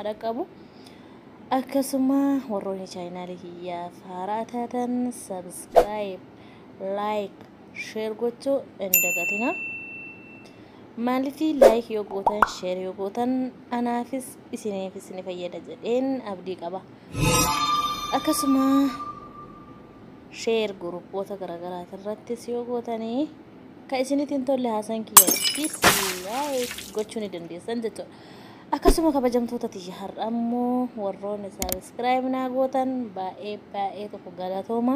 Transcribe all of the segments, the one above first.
haa dhaqqabu. Akkasuma warroonni chaanaalii kiyyaaf haaraa taatan subscribe, like, share gochuu hin dagatina. Maaliif like yoo gootan, share yoo gootan anaafis isiniifis ni fayyada jedheen abdii qaba. Akkasuma share groupoota garaagaraa irrattis yoo gootanii kan isinitti hin tolle haasan kiyyattis like gochuu ni dandeessan jechuudha. Akkasuma kabajamtoota tiyya, har'a ammoo warroonni subscribe naa gootan baay'ee baay'ee tokko galatooma.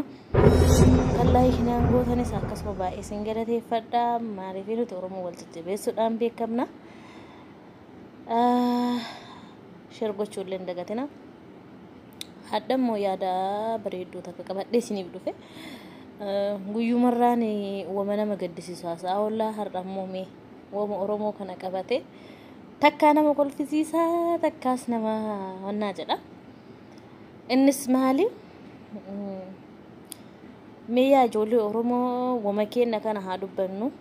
Kan like naan gootanis akkasuma baay'ee isin galateeffadha. Maaliif nuti Oromoo wal jajjabeessuudhaan beekamna. Share gochuu illee hin dagatina. Hadha immoo yaada bareedduu takka qabadhee isiniif dhufe. Guyyumarraan wama nama gaddisiisu haasa'aa oollaa, har'a immoo mee wama Oromoo kana qabate takkaa nama kolfisiisaa, takkaas nama wannaa jedha. Innis maali? Mee yaa ijoollee Oromoo, wama keenya kana haa dubbannu.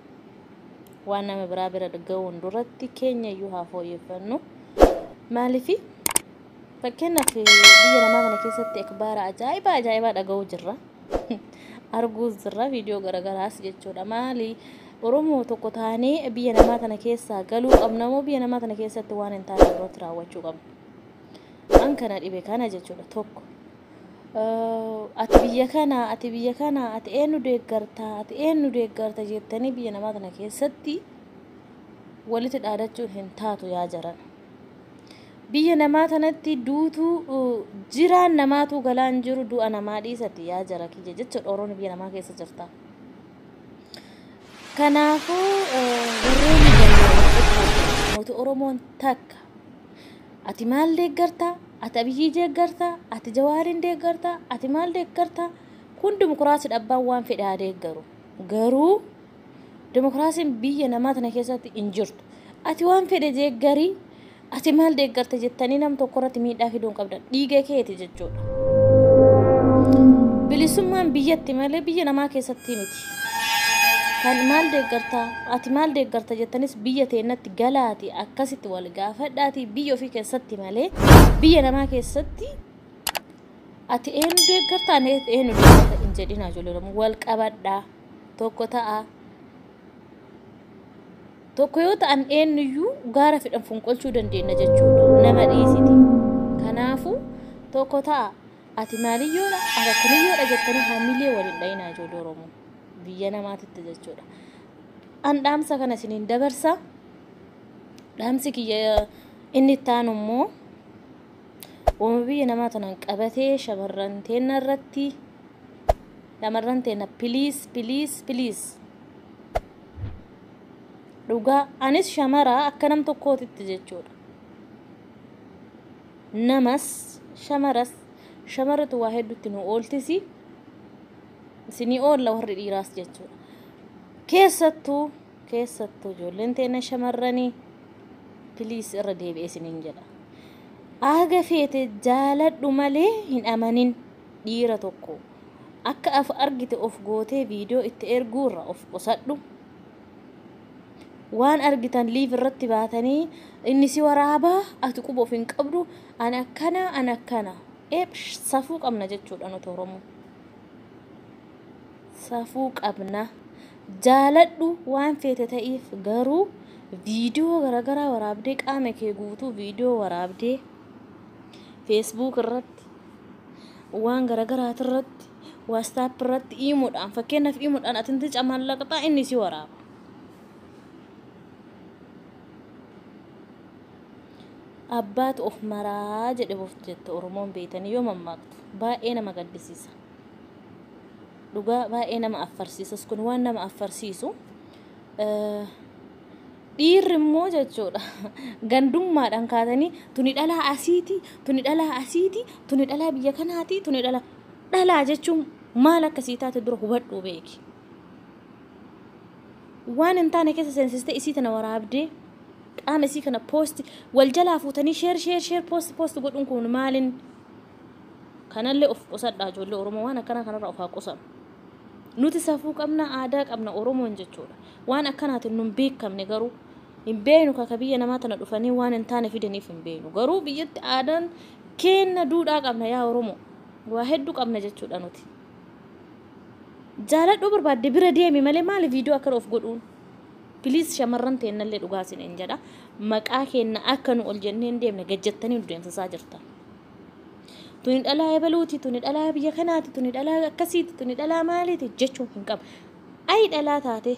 Waan nama biraa bira ga'uun duratti keenya iyyuu haa fooyyeffannu. Maaliifi fakkeenyaaf biyya namaa kana keessatti akbaara ajaa'ibaa ajaa'ibaa dhaga'uu jirra. Arguus jirra, viidiyoo garagaraas jechuudha. Maali, Oromoo tokko taanee biyya namaa kana keessaa galuu qabna moo biyya namaa kana keessatti waan hin taane irratti raawwachuu qabna? An kana dhibe kana jechuudha tokko. Ati biyya kana, ati biyya kana, ati eenyu deeggarta, ati eenyu deeggarta jettanii biyya namaa kana keessatti walitti dhaadachuun hin taatu yaa jaran. Biyya namaa tanatti duutuu jiraan namaatu galaan jiru, du'a namaa dhiisati yaa jara kiyya jechuudha, Oromoon biyya namaa keessa jirta. Kanaafuu warroonni galee nuti Oromoon takka, ati maal deeggarta? Ati Abiyyii deeggarta? Ati Jawaariin deeggarta? Ati maal deeggarta? Kun dimokiraasii, abbaan waan fedhe haa deeggaru. Garuu dimokiraasiin biyya namaa tana keessatti hin jirtu. Ati waan fedhe deeggarii, ati maal deeggarta jettanii nam tokko irratti miidhaa fiduu hin qabdan. Dhiiga keeti jechuudha. Bilisummaan biyyatti malee biyya namaa keessatti miti. Kan maal deeggarta, ati maal deeggarta jettanis biyya teennatti galaati akkasitti wal gaafadhaati, biyya ofii keessatti malee biyya namaa keessatti ati eenyu deeggarta, ani eenyu deeggarta hin jedhina. Ijoollee Oromoo, wal qabadhaa, tokko ta'a. Tokko yoo ta'an eenyuyyuu gaara fedhan fonqolchuu dandeenya jechuudha. Nama dhiisiti. Kanaafuu tokko ta'a. Ati maaliyyoodha, ati akkamiyyoodha jettanii hamilee waliin dhayinaa, ijoollee Oromoo. Biyya namaatitti jechuudha. An dhaamsa kana isiniin dabarsa. Dhaamsi kiyya inni itti aanu immoo uuma biyya namaa tanaan qabatee shamarran teenna irratti, shamarran teenna, please, please, please. Dhugaa anis shamara akka nam tokkootitti jechuudha. Namas shamaras, shamaratu waa hedduutti nu ooltisi. Isinii oolla warri dhiiraas jechuudha. Keessattuu keessattuu ijoolleen teenya shamarranii, please, irra deebi'ee isiniin jedha. Aga feete jaaladhu malee hin amanin dhiira tokko. Akka af argite of gootee viidiyoo itti erguurra of qusadhu. Waan argitan live irratti baatanii inni si waraabaa, ati quba of hin qabdu, ani akkana, ani akkana. Eeb, safuu qabna jechuudha nuti Oromoo. Safuu qabna. Jaaladhu, waan feete ta'iif, garuu viidiyoo garaagaraa waraabdee, qaama kee guutuu viidiyoo waraabdee Facebook irratti, waan garaagaraati irratti, WhatsApp irratti, imuudhaan, fakkeenyaaf imuudhaan atinti camallaqxaa, inni si waraaba. Abbaatu of maraa jedhe bofti jette Oromoon beeytanii yoo mammaaktu, baay'ee nama gaddisiisa. Dhugaa baay'ee nama affarsiisas, kun waan nama affarsiisu. Dhiirri immoo jechuudha gandummaadhaan kaatanii tuni dhalaa asiiti, tuni dhalaa asiiti, tuni dhalaa biyya kanaati, tuni dhalaa dhalaa jechuun maal akkasii taate dura hubadhuu beeki. Waan hin taane keessa seensistee isii tana waraabdee qaama isii kana post wal jalaa fuutanii share, share, share, post, post godhuun kun maalin? Kanallee of qusadhaa, ijoollee Oromoo, waan akkanaa kanarraa of haa qusannu. Nuti safuu qabna, aadaa qabna Oromoon jechuudha. Waan akkanaatiin nun beekamne garuu Hin beeknu, kaka biyya namaa tana dhufanii waan hin taane fidaniif hin beeknu. Garuu biyyatti aadaan keenna duudhaa qabna yaa Oromoo. Waa hedduu qabna jechuudha nuti. Jaaladhuu barbaadde bira deemi malee maali viidiyoo akkana of godhuun? Please, shamarran teennallee dhugaa isin jedha. Maqaa keenna akka nu ol jennee hin deemne gajjattanii nu deemsisaa jirtan. Tuni dhalaa ebaluuti, tuni dhalaa biyya kanaati, tuni dhalaa akkasiiti, tuni dhalaa maaliiti jechuun hin qabu. Ayi dhalaa taate,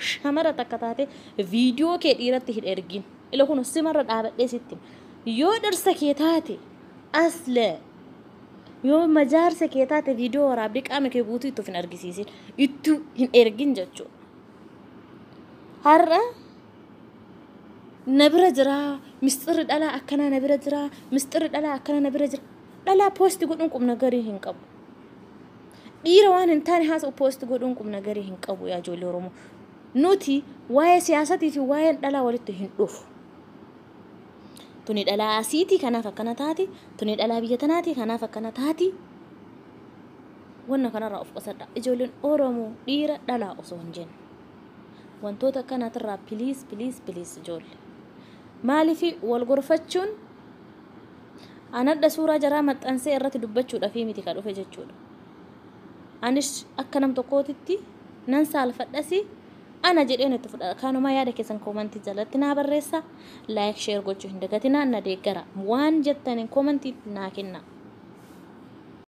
shamara takka taate, viidiyoo kee dhiiratti hin ergin. Ila kun simarra dhaabadhee sitti. Yoo dhirsa kee taate aslee, yoo majaarsa kee taate, viidiyoo waraabdee qaama kee guutuu itti of hin argisiisin, itti hin ergin jechuudha. Har'a na bira jiraa, misxirri dhalaa akkanaa na bira jiraa, misxirri dhalaa akkanaa na bira jira. Dhalaa post godhuun qubna garii hin qabu. Dhiira waan hin taane haasa'u post godhuun qubna garii hin qabu yaa ijoollee Oromoo. Nuti waa'ee siyaasatii fi waa'een dhalaa walitti hin dhufu. Tuni dhalaa asiitii kanaaf akkana taati, tuni dhalaa biyya tanaati kanaaf akkana taati. Wanna kanarraa of qusadha. Ijoolleen Oromoo dhiira dhalaa osoo hin jenne. Wantoota akkanaatirraa please, please, please ijoollee. Maaliif wal gorfachuun anadha suuraa jaraa maxxansee irratti dubbachuudhaaf miti ka dhufe jechuudha. Anis akka nam tokkootitti nan saalfadhasi ana jedheen itti fudhadha. Kanumaa yaada keessan comment jalatti naa barreessa. Like, share gochuu hin dagatinaa, na deeggara. Waan jettaniin comment naa kenna.